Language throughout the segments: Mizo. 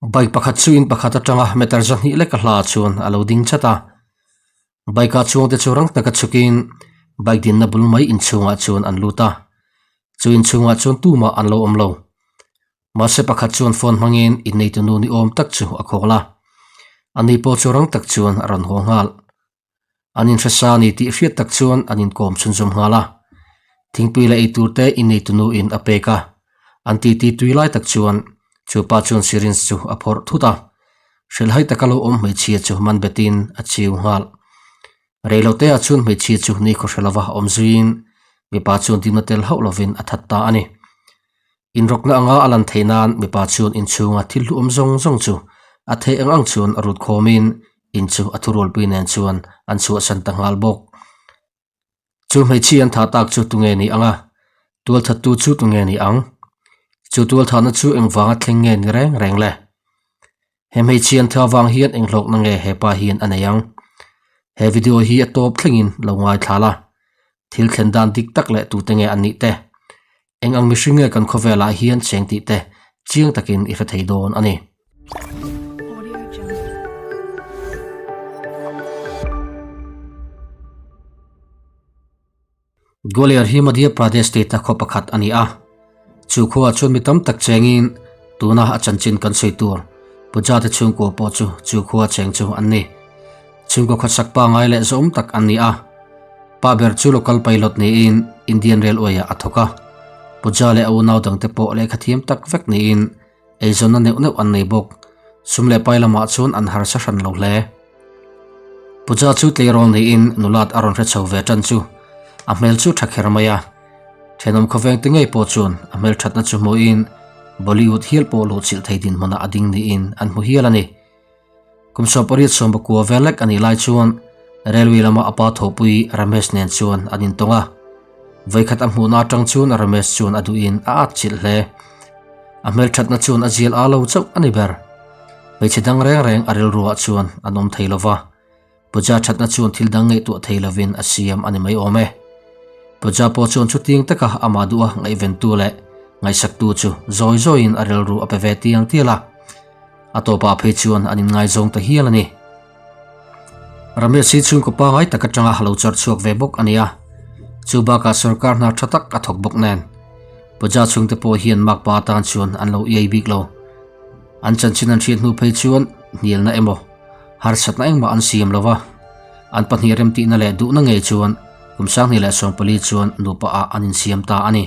Bike pakhat chu in pakhat atanga meter 200 lek a hla ah chuan a lo ding chat a bike ah chuang te chu rang taka chhukin bike dinna bul mai inchhungah chuan an lut a chu inchhungah chuan tumah an lo awm lo mahse pakhat chuan phone hmangin inneitu nu ni awm tak chu a khawl a ani pawh chu rang tak chuan a rawn haw nghal. An inhresa a ni tih hriat tak chuan an inkawm chhunzawm nghal a. Thingpui leh eitur te inneitu nuin a pek a. An titi tui lai tak chuan chu pa chuan syringe chu a phawrh thut a. Hrilhhai taka lo awm hmeichhia chu man betin a chiu nghal. Reiloteah chuan hmeichhia chu nikhaw hre lova awm zuiin mipa chuan dimna tel hauh lovin a that ta a ni. Inrawkna anga a lan theih nan mipa chuan inchhunga thil hluawm zawng zawng chu a theih ang ang chuan a rut khawmin in chu a thurualpui nen chuan an chhuahsan ta nghal bawk. Chu hmeichhia an thah tak chu tunge ni ang a? Tualthattu chu tunge ni ang? Chu tualthahna chu engvanga thleng nge ni reng reng le? He hmeichhia an thah avang hian eng hlawkna nge he pa hian a nei ang? He video hi a tawp thlengin lo ngaithla la. Thil thlen dan dik tak leh tute nge an nih te? Eng ang mihring nge kan khawvelah hian cheng tih te chiang takin i hre thei dawn a ni. Gwalior hi Madhya Pradesh state a khaw pakhat a ni a. Chu khuaah chuan mi tam tak chengin tuna a chanchin kan sawi tur Puja te chhungkua pawh chu chu khua cheng chu an ni. Chhungkaw khawsak pangai leh zawm tak an ni a. Pa ber chu local pilot niin Indian Railway ah a thawk a. Puja leh a unau dangte pawh lehkha thiam tak vek niin eizawnna neuh neuh an nei bawk. Sum leh pai lamah chuan an harsa hran lo hle. Puja chu tleirawl niin nulat a rawn hre chho ve tan chu a hmel chu tha kher mai a. Thenawm khawveng te ngei pawh chuan a hmel thatna chu hmuhin Bollywood hial pawh luhchilh thei dinhmunah a ding niin an hmu hial a ni. Kum 28 sawmpakua vel lek a nih lai chuan Railway lama a pa thawhpui Ramesh nen chuan an intawng a. Vawikhat a hmuhna atang chuan Ramesh chuan a duhin a at chilh hle. A hmelthatna chuan a zial a lo chauh a ni ber. Hmeichhe dang reng reng a rilruah chuan an awm thei lova. Puja thatna chuan thil dang ngaihtuah thei lovin a siam a ni mai awm e. Puja pawh chuan chutiang taka amah duha ngaihventu leh ngaihsaktu chu zawi zawiin a rilru a pe ve tial tial a. A tawpah phei chuan an inngaizawng ta hial a ni. Ramesh hi chhungkaw pangai tak atanga lo chawrh chhuak ve bawk a ni a, chu bakah sorkar hna tha tak a thawk bawk nen. Puja chhungte pawh hian makpa atan chuan an lo iai bik lo. An chanchin an hriat hnu phei chuan hnialna emaw harsatna engmah an siam lo va, an pahnih remtihna leh duhna ngei chuan kum 2014 chuan nupa ah an insiam ta a ni.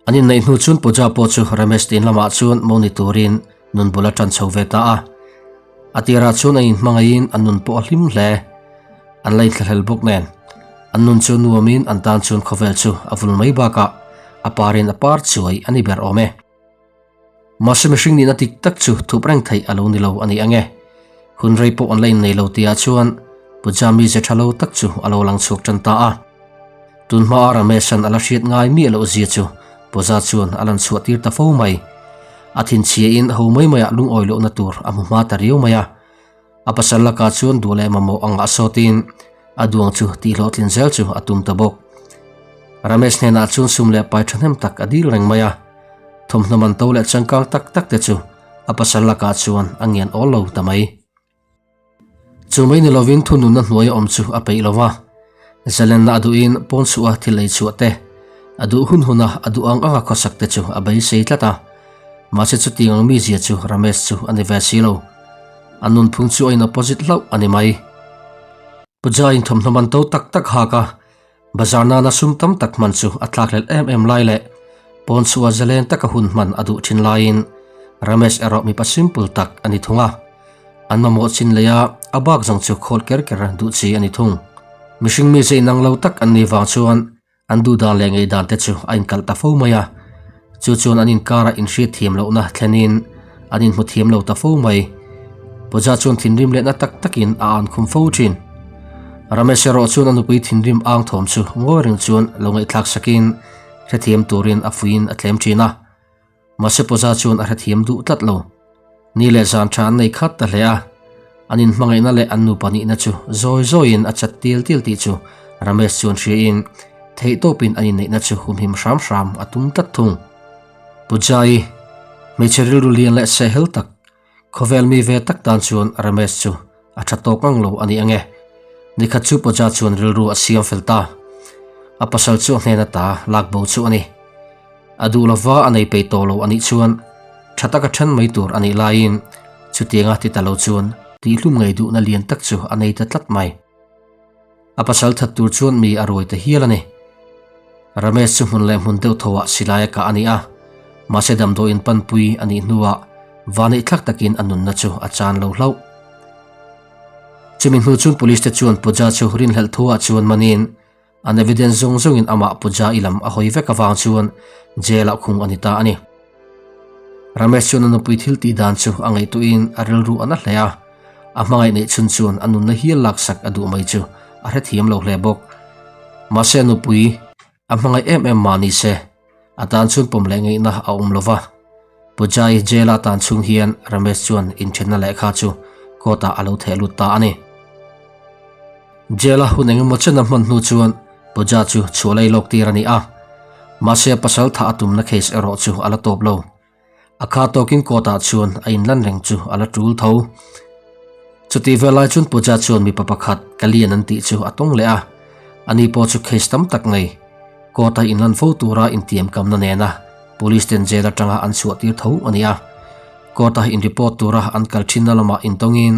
An inneih hnu chuan Puja pawh chu Ramesh te in lamah chuan mo ni turin nun bul a tan chho ve ta a. A tirah chuan a inhmangaihin an nun pawh a hlim hle. An la inthlahlel bawk nen. An nun chu nuamin an tan chuan khawvel chu a vul mai bakah a parin a par chuai a ni ber awm e. Mahse mihring nihna dik tak chu thup reng theih a lo ni lo a ni ang e. Hun rei pawh an la innei lo tihah chuan Puja mize tha lo tak chu a lo lang chhuak tan ta a. Tun hmaa Ramesh-a'n a la hriat ngai miah loh zia chu Puja chuan a lan chhuah tir ta fo mai. A thinchhiain ho mai maiah lungawi lohna tur a hmu hma ta riau mai a. A pasal lakah chuan duh leh mamawh a ngah sawtin a duang chu tihhlawhtlin zel chu a tum ta bawk. Ramesh hnenah chuan sum leh pai thahnem tak a dil reng mai a, thawmhnaw man to leh changkang tak tak te chu a pasal lakah chuan a ngian awl lo ta mai. Chu mai ni lovin thununna hnuaia awm chu a peih lo va, zalenna a duhin pawn chhuah a thil ei chhuah te, a duh hun huna a duh ang anga khawsak te chu a beisei tlat a. Mahse chutiang ang mizia chu Ramesh chu a ni ve si lo. A nunphung chu a in opposite hlauh a ni mai. Puja in thawmhnaw man to tak tak hak a, bazar nana sum tam tak hman chu a tlakhlelh em em lai leh pawn chhuah zalen taka hun hman a duh thin laiin Ramesh erawh mipa simple tak a ni thung a. An mamawh chin lei a, a bak zawng chu khawl ker ker duh chi a ni thung. Mihring mi zei nang lo tak an nih vang chuan An duh dan leh ngei dan te chu a inkalh ta fo mai a, chu chuan an inkarah inhriat thiam lohna thlenin an inhmu thiam lo ta fo mai. Puja chuan thinrim lehna tak takin a an khum fo thin. Ramesh erawh chuan a nupui thinrim ang thawm chu ngawi reng chuan lo ngaihthlak sakin hrethiam turin a fuiin a tlem thin a. Mahse Puja chuan a hrethiam duh tlat lo. Ni leh zan tha an nei khat ta hle a, an inhmangaihna leh an nupa nihna chu zawi zawiin a chat tial tial tih chu Ramesh chuan hriain theihtawpin an inneihna chu humhim hram hram a tum tlat thung. Puja-i. Hmeichhe rilru lian leh sehhel tak, khawvel mi ve tak tan chuan Ramesh chu a tha tawk ngang lo a ni ange. Nikhat chu Pooja chuan rilru a siam fel ta. A pasal chu a hnen ata lak bo chu a ni. A duh lova a nei peih tawh lo a nih chuan tha taka then mai tur a nih laiin chutianga ti ta lo chuan tihhlum ngei duhna lian tak chu a nei ta tlat mai. A pasal that tur chuan mi a ruai ta hial a ni. Ramesh chu hmun leh hmun deuh tho ah silai a kah a ni a, mahse damdawiin panpui a nih hnuah vaneih thlak takin a nunna chu a chan lo hlauh. Chumi hnu chuan police te chuan Pooja chu rinhlelh thu ah chuan manin an evidence zawng zawngin amah Pooja i lam a hawi vek avang chuan jail ah khung a ni ta a ni. Ramesh chuan a nupui thil tih dan chu a ngaihtuahin a rilru a na hle a, a hmangaih neih chhun chuan a nunna hial laksak a duh mai chu a hrethiam lo hle bawk. Mahse a nupui a hmangaih em em mah ni se, a tan chhun pawm leh ngaihna a awm lo va. Pujai jail-a tan chhung hian Ramesh chuan inthenna lehkha chu court-ah a lo theh lut ta a ni. Jail-a hun engemaw chen a hman hnu chuan Pooja chu chhuah lei lawk tir a ni a, mahse a pasal thah a tumna case erawh chu a la tawp lo. A kha tawkin court-ah chuan a inlan reng chu a la tul tho. Chutih vel lai chuan Pooja chuan mipa pakhat Kalyan an tih chu a tawng leh a, ani pawh chu case tam tak nei, court-a inlan fo tura intiamkamna nena police ten jail atanga an chhuah tir tho a ni a. Court-a in-report tura an kal thinna lamah intawngin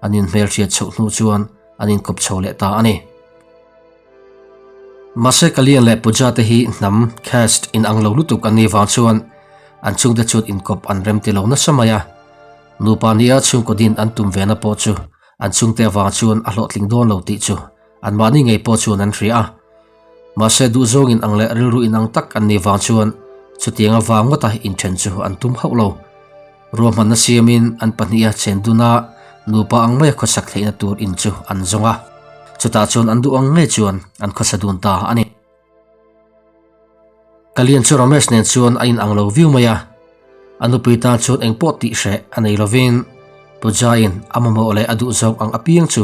an inhmelhriat chhoh hnu chuan an inkawp chho leh ta a ni. Mahse Kalyan leh Pooja te hi hnam, caste, inang lo lutuk an nih vang chuan an chhungte chuan inkawp an rem ti lo nasa mai a. Nupa nia chhungkaw din an tum ve na pawh chu an chhungte avang chuan a hlawhtling dawn lo tih chu anmahni ngei pawh chuan an hria a. Mahse duhzawng inang leh rilru inang tak an nih vang chuan chutiang avang ngawta inthen chu an tum hauh lo. Ruahmanna siamin an pahniha chen duna nupa ang maia khawsak theihna tur in chu an zawng a, chutah chuan an duh ang ngei chuan an khawsa dun ta a ni. Kalyan chu Ramesh nen chuan a inang lo viau mai a, a nupui tan chuan engpawh tih hreh a nei lovin Pooja-in a mamawh leh a duh zawk ang apiang chu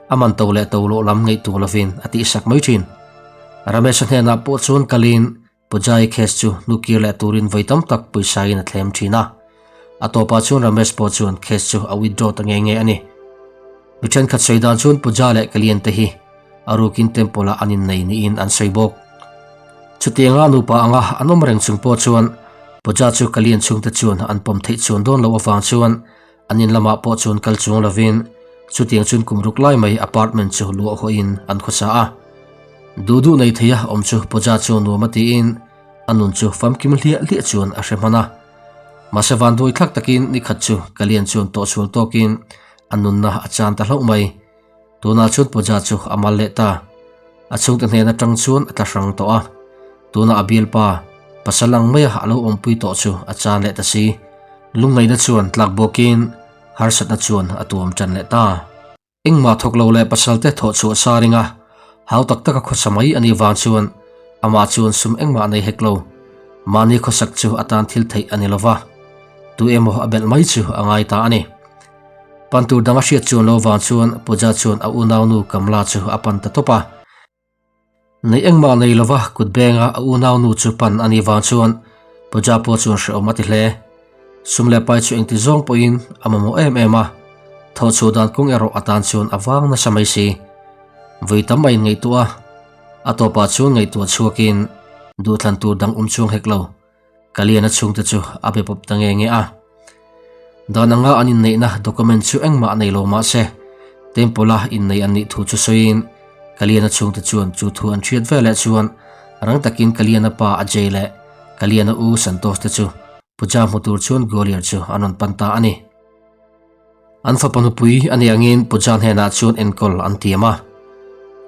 a man to leh to loh lam ngaihtuah lovin a tihsak mai thin. Ramesh-a hnenah pawh chuan kalin Pujai case chu hnukir leh turin vawi tam tak pawisa in a thlem thin a. A tawpah chuan Ramesh pawh chuan case chu a withdraw ta nge nge a ni. Mi thenkhat sawi dan chuan Puja leh Kalyan te hi a rukin temple ah an innei niin an sawi bawk. Chutianga nupa anga an awm reng chung pawh chuan Puja chu Kalyan chhungte chuan an pawm theih chuan dawn loh avang chuan an in lamah pawh chuan kal chuang lovin chutiang chuan kum ruk lai mai apartment chu luah hawhin an khawsa a. Duh duh nei thei a awm chu Pooja chu nuam a tiin a nun chu famkim hliah hliah chuan a hre hman a. Mahse vanduai thlak takin nikhat chu Kalyan chuan tawhsual tawkin a nunna a chan ta hlauh mai. Tunah chuan Pooja chu a mal leh ta. A chhungte hnen atang chuan a tla hrang tawh a. Tunah a bialpa, pasal ang maia a lo awmpui tawh chu a chan leh ta si. Lungngaihna chuan tlak bawkin harsatna chuan a tuam tan leh ta. Engmah thawk lo leh pasalte thawh chhuah sa ring a, hau tak taka khawsa mai a nih vang chuan amah chuan sum engmah nei hek lo. Mahni khawsak chu a tan thil theih a ni lo va, tu emaw a belh mai chu a ngai ta a ni. Pan tur dang a hriat chuan lo vang chuan Pooja chuan a unaunu Kamla chu a pan ta tawp a. Nei engmah nei lova kut benga a unaunu chu pan a nih vang chuan Pooja pawh chuan hrehawm a ti hle. Sum leh pai chu engti zawng pawhin a mamawh em em a, thawhchhuah dan kawng erawh a tan chuan a vang nasa mai si. Vawi tam a inngaihtuah a, a tawpah chuan ngaihtuah chhuakin duhthlan tur dang awm chuang hek lo. Kaliana chhungte chu a be pawp ta nge nge a. Dan anga an inneihna document chu engmah nei lo mah se, Temple-a innei an nih thu chu sawiin Kaliana chhungte chuan chu thu an hriat veleh chuan rang takin Kaliana pa Ajay leh Kaliana u Santosh te chu puja hmu tur chuan Gwalior chu an rawn pan ta a ni. An fapa nupui a nih angin Puja hnenah chuan enkawl an tiam a,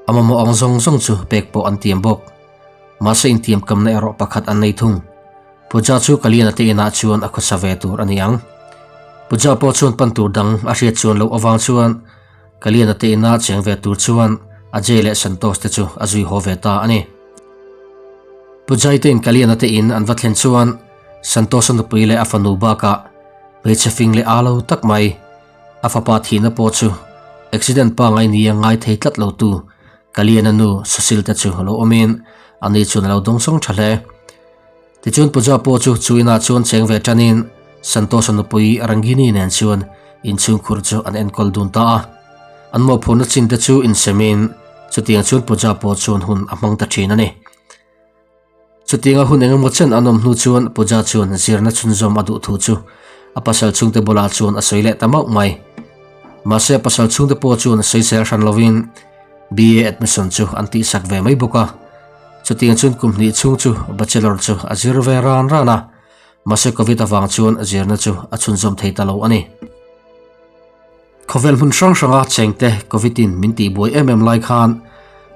a mamawh ang zawng zawng chu pek pawh an tiam bawk. Mahse intiamkamna erawh pakhat an nei thung. Puja chu Kaliana te inah chuan a khawsa ve tur a ni ang. Puja pawh chuan pan tur dang a hriat chuan loh avang chuan Kaliana te ina cheng ve tur chuan Ajay leh Santosh te chu a zui haw ve ta a ni. Pujai te in Kaliana te in an va thlen chuan Santosh-a nupui leh a fanu bakah Hmeichhe fing leh aa lo tak mai. A fapa thihna pawh chu accident pangai nia ngai thei tlat lo tu Kaliana nu Sushil te chu lo awmin ani chuan a lo dawngsawng tha hle. Tichuan Puja pawh chu chu inah chuan cheng ve tanin Santosh-a nupui Rangini nen chuan inchhungkhur chu an enkawl dun ta a. An mawhphurhna chin te chu insemin chutiang chuan Puja pawh chuan hun a hmang ta thin a ni. Chutianga hun engemaw chen an awm hnu chuan Puja chuan zirna chhunzawm a duh thu chu a pasal chhungte bulah chuan a sawi leh ta mauh mai. Mahse a pasal chhungte pawh chuan sawisel hran lovin BA admission chu an tihsak ve mai bawk a. Chutiang chuan kum hnih chhung chu bachelor chu a zir ve ran ran a, mahse Covid avang chuan zirna chu a chhunzawm thei ta lo a ni. Khawvel hmun hrang hranga chengte Covid in min tihbuai em em lai khan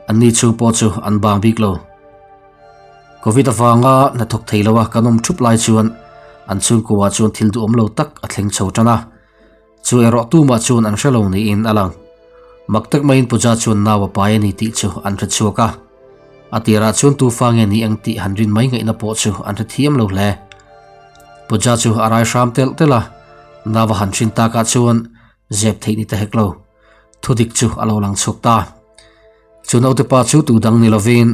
anni chhung pawh chu an bang bik lo. Covid avanga hnathawk thei loa kan awm thup lai chuan an chhungkua chuan thil duhawm lo tak a thleng chho tan a. Chu erawh tumah chuan an hre lo niin a lang. Mak tak maiin Puja chuan nau a pai a ni tih chu an hre chhuak a. A tirah chuan tu fa nge ni ang tih han rin mai ngaihna pawh chu an hre thiam lo hle. Puja chu a rai hram telh telh a, nau a han hrin takah chuan zep theih ni ta hek lo. Thudik chu a lo lang chhuak ta. Chu naute pa chu tu dang ni lovin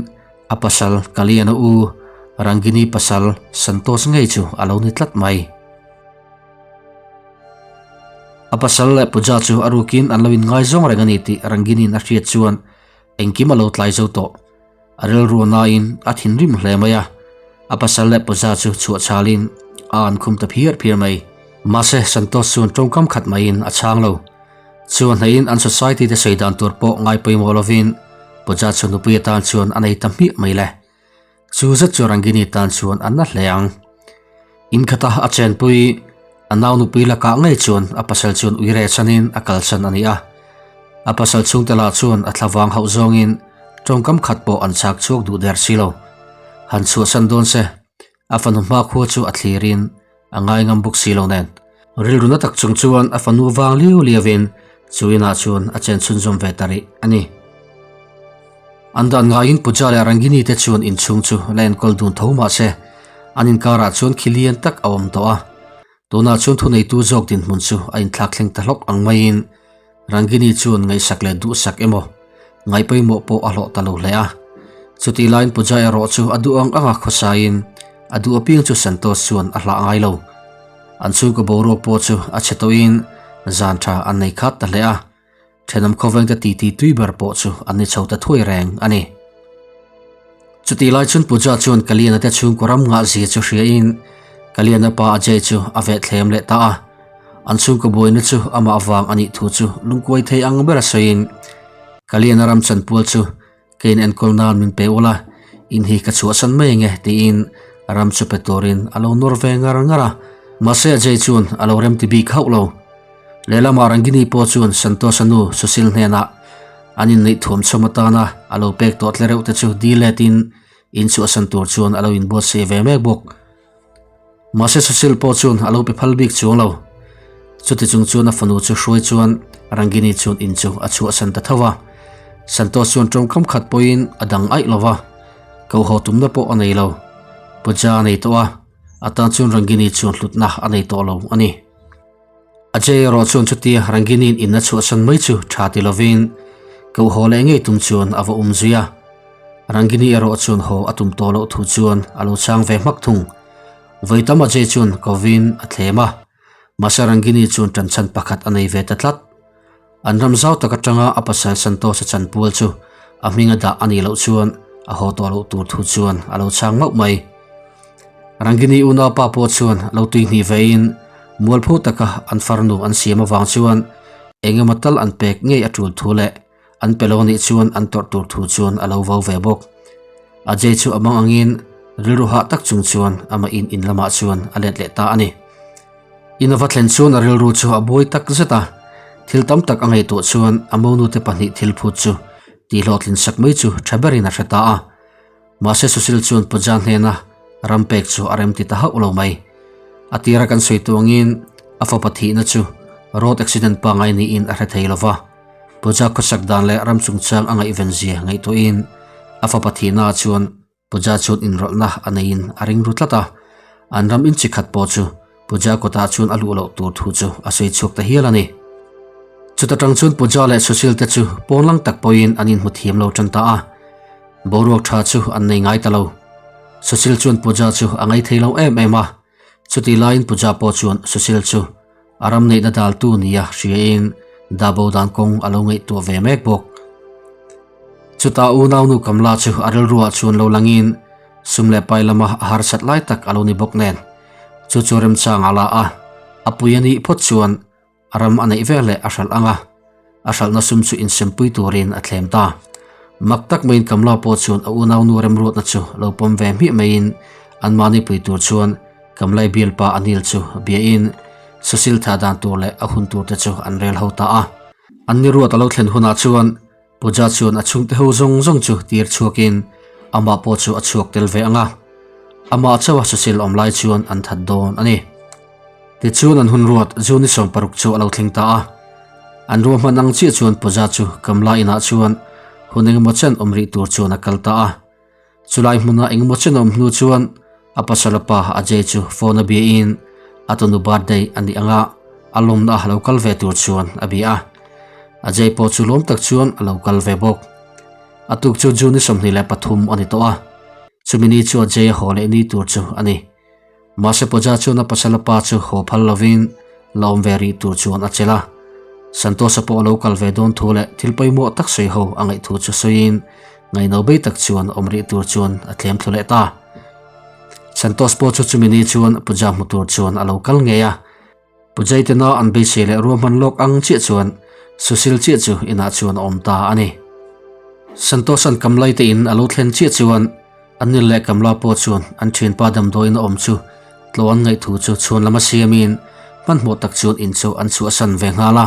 a pasal Kaliana u Rangini pasal Santosh ngei chu a lo ni tlat mai. A pasal leh Puja chu a rukin an lo inngaizawng reng a ni tih Rangini'n a hriat chuan engkim a lo tlai zo tawh. A rilru nain a thinrim hle mai a, a pasal leh Puja chu chhuah chhalin a an khum ta phiar phiar mai. Mahse, Santosh chuan tawngkam khat maiin a chhang lo. Chu a hnaihin an society te sawi dan tur pawh ngai pawimawh lovin Puja chu nupui atan chuan a nei ta hmiah mai le. Chu zet chu Rangini tan chuan a na hle ang. In khata a chenpui a nau nupui lakah ngei chuan a pasal chuan uire chanin a kalsan a ni a. A pasal chhungte lah chuan a thlavang hauh zawngin tawngkam khat pawh an chak chhuak duh der si lo. Han chhuahsan dawn se, a fanu hmakhua chu a thlirin a ngai ngam bawk si lo nen. Rilru na tak chung chuan a fanu vang liau liauin chu inah chuan a chen chhunzawm ve ta rih a ni. An dan ngaiin Puja leh Rangini te chuan inchhung chu la enkawl dun tho mah se, an inkarah chuan khi lian tak a awm tawh a. Tunah chuan thuneitu zawk dinhmun chu a inthlak thleng ta hlawk ang maiin Rangini chuan ngaihsak leh duhsak emaw ngaihpawimawh pawh a hlawh ta lo hle a. Chutih laiin Puja erawh chu a duh ang anga khawsaiin a duh apiang chu Santosh chuan a hlah ngai lo. An chhungkaw boruak pawh chu a chhe tawhin zan tha an nei khat ta hle a. Thenawm khawvengte titi tui ber pawh chu an ni chho ta thuai reng a ni. Chutih lai chuan Puja chuan Kaliana te chhungkaw ram ngah zia chu hriain Kaliana pa Ajay chu a veh thlem leh ta a. An chhungkaw buaina chu amah avang a nih thu chu lungkuai thei ang bera sawiin Kaliana ram chanpual chu Keiin enkawl nan min pe ula, in hi ka chhuahsan mai ange tiin ram chu pe turin a lo nawr ve ngar ngar a. Mahse Ajay chuan a lo remti bik hauh lo. Lehlamah Rangini pawh chuan Santosh-a nu Sushil hnenah an inneih thuam chhawm atana a lo pek tawh tlereuh te chu dil letin in chhuahsan tur chuan a lo inbuatsaih ve mek bawk. Mahse Sushil pawh chuan a lo pe phal bik chuang lo. Chuti chung chuan a fanu chu hruai chuan Rangini chuan in chu a chhuahsan ta tho a. Santosh chuan tawngkam khat pawhin a dang aih lo va, ko haw tumna pawh a nei lo. Puja a nei tawh a, a tan chuan Rangini chuan hlutna a nei tawh lo a ni. Ajay erawh chuan chutia Rangini'n in a chhuahsan mai chu tha ti lovin ko haw leh ngei tum chuan a va um zui a. Rangini erawh chuan haw a tum tawh loh thu chuan a lo chang ve hmak thung. Vawi tam Ajay chuan kovin a thlem a, mahse Rangini chuan tanchhan pakhat a nei ve ta tlat. An ram zau tak atanga a pasal Santosh-a chanpual chu a hminga dah a nih loh chuan a haw tawh loh tur thu chuan a lo chang mauh mai. Rangini unaupa pawh chuan lo tuihnih vein mualpho taka an farnu an siam avang chuan eng emaw tal an pek ngei a tul thu leh an pe lo nih chuan an tawrh tur thu chuan a lo vo ve bawk. Ajay chu a mang angin rilru hah tak chung chuan amah in in lamah chuan a let leh ta a ni. In a va thlen chuan a rilru chu a buai tak zet a, thil tam tak a ngaihtuah chuan a monute pahnih thil phut chu tihhlawhtlin sak mai chu tha berin a hre ta a. Mahse Sushil chuan Puja hnena ram pek chu a remti ta hauh lo mai. A tira kan sawi tu angin a fapa thihna chu road accident pangngai niin a hre thei lo va, Puja khawsak dan leh ram chungchang a ngaihven zia ngaihtuahin a fapa thihnaah chuan Puja chuan inrawlhna a neiin a ring ru tlat a, an ram inchi khat pawh chu Puja kawtah chuan a luh loh tur thu chu a sawi chhuak ta hial a ni. Chuta tang chuan Puja leh Sushil te chu pawnlang tak pawhin an inhmu thiam lo tan ta a, boruak tha chu an nei ngai ta lo. Sushil chuan Puja chu a ngaithei lo em em a. Chutih laiin Puja pawh chuan Sushil chu a ram neihna daltu nia hriain dah bo dan kawng a lo ngaihtuah ve mek bawk. Chutah unaunu Kamla chu a rilruah chuan lo langin sum leh pai lama a harsat lai tak a lo ni bawk nen chu chu remchang a la a, a pui a nih phawt chuan a ram a neih vel leh a hralh ang a, a hralhna sum chu insempui turin a thlem ta. Mak tak maiin Kamla pawh chuan a unaunu remruatna chu lo pawm ve hmiah maiin anmahni pui tur chuan Kamlai bialpa Anil chu biain Sushil thah dan tur leh a hun tur te chu an rel ho ta a. An ni ruat a lo thlen hunah chuan Puja chuan a chhungte ho zawng zawng chu tir chhuakin amah pawh chu a chhuak tel ve ang a, amah chauha Sushil awm lai chuan an that dawn a ni. Tichuan an hun ruat June ni 16 chu a lo thleng ta a, an ruahman ang chiah chuan Puja chu Kamla inah chuan hun engemaw chen awm rih tur chuan a kal ta a. Chulai hmuna engemaw chen awm hnu chuan a pasal pa Ajay chu phone a biain a tunu birthday a nih anga a lawmna a lo kal ve tur chuan a bia a. Ajay pawh chu lawm tak chuan a lo kal ve bawk. A tuk chu June ni 23 a ni tawh a, chumi ni chu Ajay a haw leh ni tur chu a ni. Mahse Puja chuan a pasal pa chu haw phal lovin la awm ve rih tur chuan a chelh a. Santosa pawh a lo kal ve dawn thu leh thil pawimawh tak sawi ho a ngaih thu chu sawiin ngaihno bei tak chuan awm rih tur chuan a thlem thlu leh ta. Santos pawh chu chumi ni chuan Puja hmu tur chuan a lo kal ngei a. Pujai tena an beisei leh ruahman lawk ang chiah chuan Sushil chiah chu inah chuan a awm ta a ni. Santosh-a'n Kamlai te in a lo thlen chiah chuan Anil leh Kamla pawh chuan an thianpa damdawiin a awm chu tlawh an ngaih thu chu chhuan lama siamin hmanhmawh tak chuan in chu an chhuahsan ve nghal a.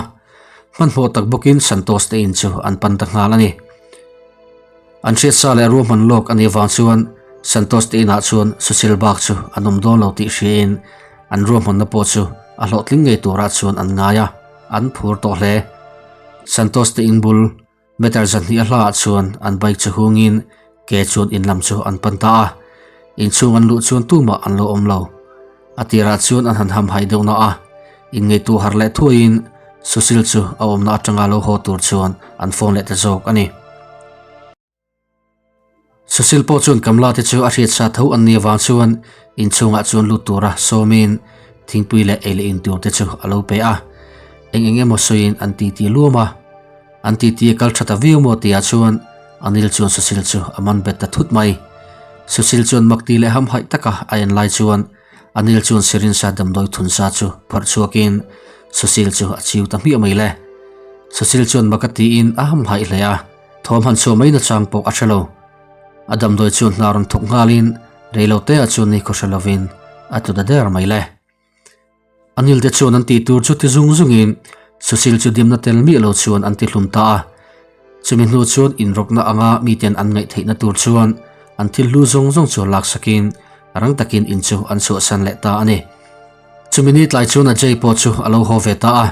Hmanhmawh tak bawkin Santosh te in chu an pan ta nghal a ni. An hriatsa leh ruahman lawk a nih vang chuan Santosh te inah chuan Sushil bak chu an awm dawn lo tih hriain an ruahmanna pawh chu a hlawhtling ngei turah chuan an ngai a, an phur tawh hle. Santosh te in bul meter zahnih a hlaah chuan an bike chu hungin ke chuan in lam chu an pan ta a, inchhung an luh chuan tumah an lo awm lo. A tirah chuan an han hamhaih deuh na a, inngaihtuah harh leh thuaiin Sushil chu a awmna atanga lo haw tur chuan an phone leh ta zawk a ni. Sushil pawh chuan Kamla te chu a hriatsa tho an nih avang chuan inchhungah chuan lut tura sawmin thingpui leh ei leh in tur te chu a lo pe a, eng eng emaw sawiin an titi luam a. An titi a kal tha ta viau maw tihah chuan Anil chuan Sushil chu a man bet ta thut mai. Sushil chuan makti leh hamhaih taka a en lai chuan Anil chuan syringe a damdawi thun sa chu phawrh chhuakin Sushil chu a chiu ta hmiah mai le. Sushil chuan mak a tiin a hamhaih hle a, thawm han chhuah mai nachang pawh a hre lo. A damdawi chuan hna rawn thawk nghalin reiloteah chuan ni khawhre lovin a tlu ta der mai le. Anil te chuan an tih tur chu ti zung zungin Sushil chu dimna tel miah lo chuan an ti hlum ta a. Chumi hnu chuan inrawkna anga miten an ngaih theihna tur chuan an thil hlu zawng zawng chu laksakin rang takin in chu an chhuahsan leh ta a ni. Chumi ni tlai chuan Ajay pawh chu a lo haw ve ta a.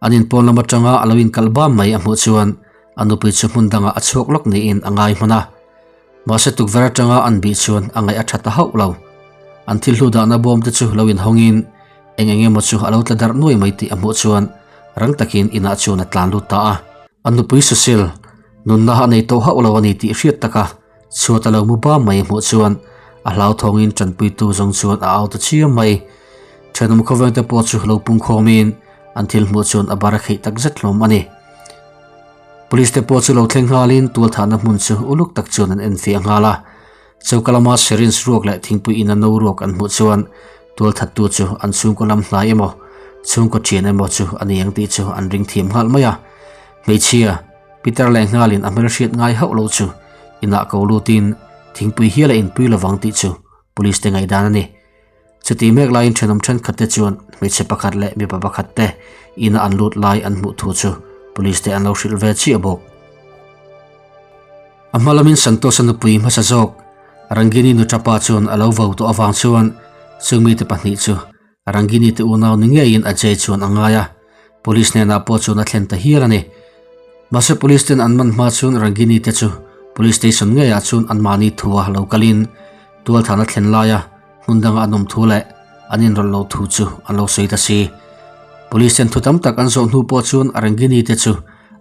An inpawn lam atanga a lo inkalh bam mai a hmuh chuan a nupui chu hmun dangah a chhuak lawk niin a ngai hman a. Mahse tukverh atanga an bih chuan a ngaih a tha ta hauh lo. An thil hlu dahna bawm te chu lo inhawngin eng eng emaw chu a lo tla darh nuai mai tih a hmuh chuan rang takin inah chuan a tlan lut ta a. A nupui Sushil, nunna a nei tawh hauh lo a ni tih hriat taka chhuat a lo mu bam mai a hmuh chuan a hlauthawngin tanpuitu zawng chuan a au ta chiam mai. Thenawm khawvengte pawh chu lo pungkhawmin an thil hmuh chuan a bar a kheih tak zet hlawm a ni. Police te pawh chu lo thleng nghalin tualthahna hmun chu uluk tak chuan an enfiah nghal a. Choka lama syringe ruak leh thingpui ina no ruak an hmuh chuan tualthattu chu an chhungkaw lam hnai emaw chhungkaw thian emaw chu a ni ang tih chu an ring thiam nghal mai a. Hmeichhia, Peter leh nghalin a hmelhriat ngai hauh lo chu inah ko lutin thingpui hial a inpui lovang tih chu police te ngaihdan a ni. Chutih mek laiin thenawm thenkhat te chuan hmeichhe pakhat leh mipa pakhat te ina an lut lai an hmuh thu chu police te an lo hrilh ve chiah bawk. A hma lamin Santosh-a nupui hmasa zawk Rangini nuṭapa chuan a lo vo tawh avang chuan chung mite pahnih chu Rangini te unau ni ngeiin Ajay chuan a ngai a, police hnenah pawh chuan a thlen ta hial a ni. Mahse police ten an man hma chuan Rangini te chu police station ngeiah chuan anmahni thua lo kalin tualthahna thlen laia Hmun danga an awm thu leh an inrawlh loh thu chu an lo sawi ta si. Police ten thu tam tak an zawh hnu pawh chuan Rangini te chu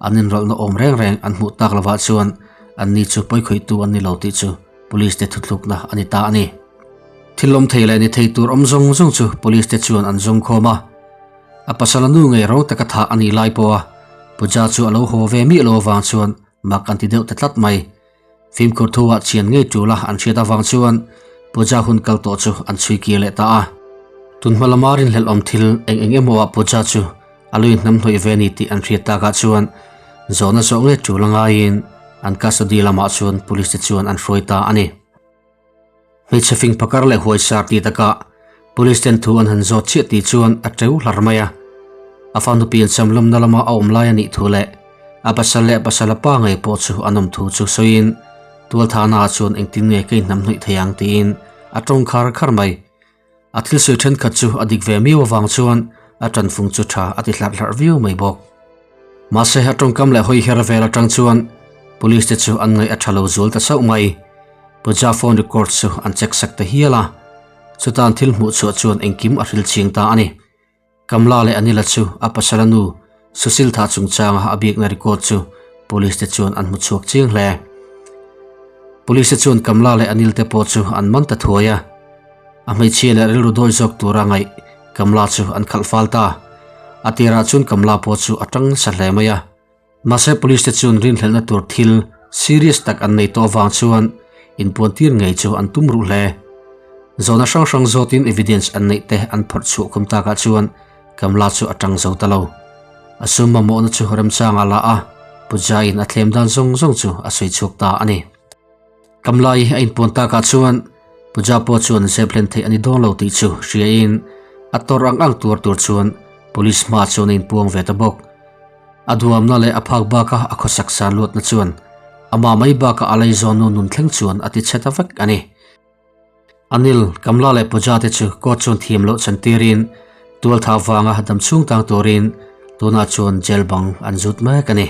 an inrawlhna awm reng reng an hmuh tak lovah chuan anni chu pawikhawihtu an ni lo tih chu police te thuthlukna a ni ta a ni. Thil awm thei leh ni thei tur awm zawng zawng chu police te chuan an zawng khawm a. A pasal a nu ngei ro taka thah a nih lai pawha Puja chu a lo haw ve miah lo avang chuan mak an ti deuh ta tlat mai. Fimkhur thu ah chian ngei tul a an hriat avang chuan Puja hun kal tawh chu an chhui kir leh ta a. Tunhma lama rinhlelh awm thil eng eng emaw ah Puja chu a lui hnam hnawih ve a ni tih an hriat takah chuan zawhna zawh ngei tul a ngaiin an custody lamah chuan police te chuan an hruai ta a ni. Hmeichhe fing phakar leh huaisar ti takah Police ten thu an han zawt chiah tih chuan a teu hlar mai a. A fanu piancham lawmna lama a awm lai a nih thu leh a pasal leh pasal a pa ngei pawh chu an awm thu chu sawiin tualthahna ah chuan engtin nge ka inhnam hnawih thei ang tiin a tawng khar khar mai. A thil sawi thenkhat chu a dik ve miau avang chuan a tanfung chu tha a ti hlarh hlarh viau mai bawk. Mahse a tawngkam leh hawi her vel atang chuan police te chu an ngaih a tha lo zual ta sauh mai. Puja phone record chu an check sak ta hial a, chutan thil hmuh chhuah chuan engkim a hril ching ta a ni. Kamla leh Anila chu a pasala nu Sushil thah chungchanga a biakna record chu police te chuan an hmu chhuak chiang hle. Police te chuan Kamla leh Anil te pawh chu an man ta thuai a, a hmeichhia leh rilru dawi zawk tura ngaih Kamla chu an khalh fal ta. A tirah chuan Kamla pawh chu a tang nasa hle mai a. Mahse police te chuan rinhlelhna tur thil serious tak an nei tawh avang chuan inpuantir ngei chu an tum ruh hle. Zawhna hrang hrang zawtin evidence an neih te an phawrh chhuah khum takah chuan Kamla chu a tang zo ta lo. A sum mamawhna chu remchangah la a, Puja-in a thlem dan zawng zawng chu a sawi chhuak ta a ni. Kamla-i a inpuan takah chuan Puja pawh chuan zep hlen theih a ni dawn lo tih chu hriain a tawrh ang ang tuar tur chuan police hmaah chuan a inpuang ve ta bawk. A duamna leh a phak baka a khawsak san luatna chuan amah mai baka a laizawn nu nun thleng chuan a ti chhe ta vek a ni. Anil, Kamla leh Puja te chu court chuan thiam loh chantirin tualthah vanga dam chhung tang turin tunah chuan jail bang an zut mek a ni.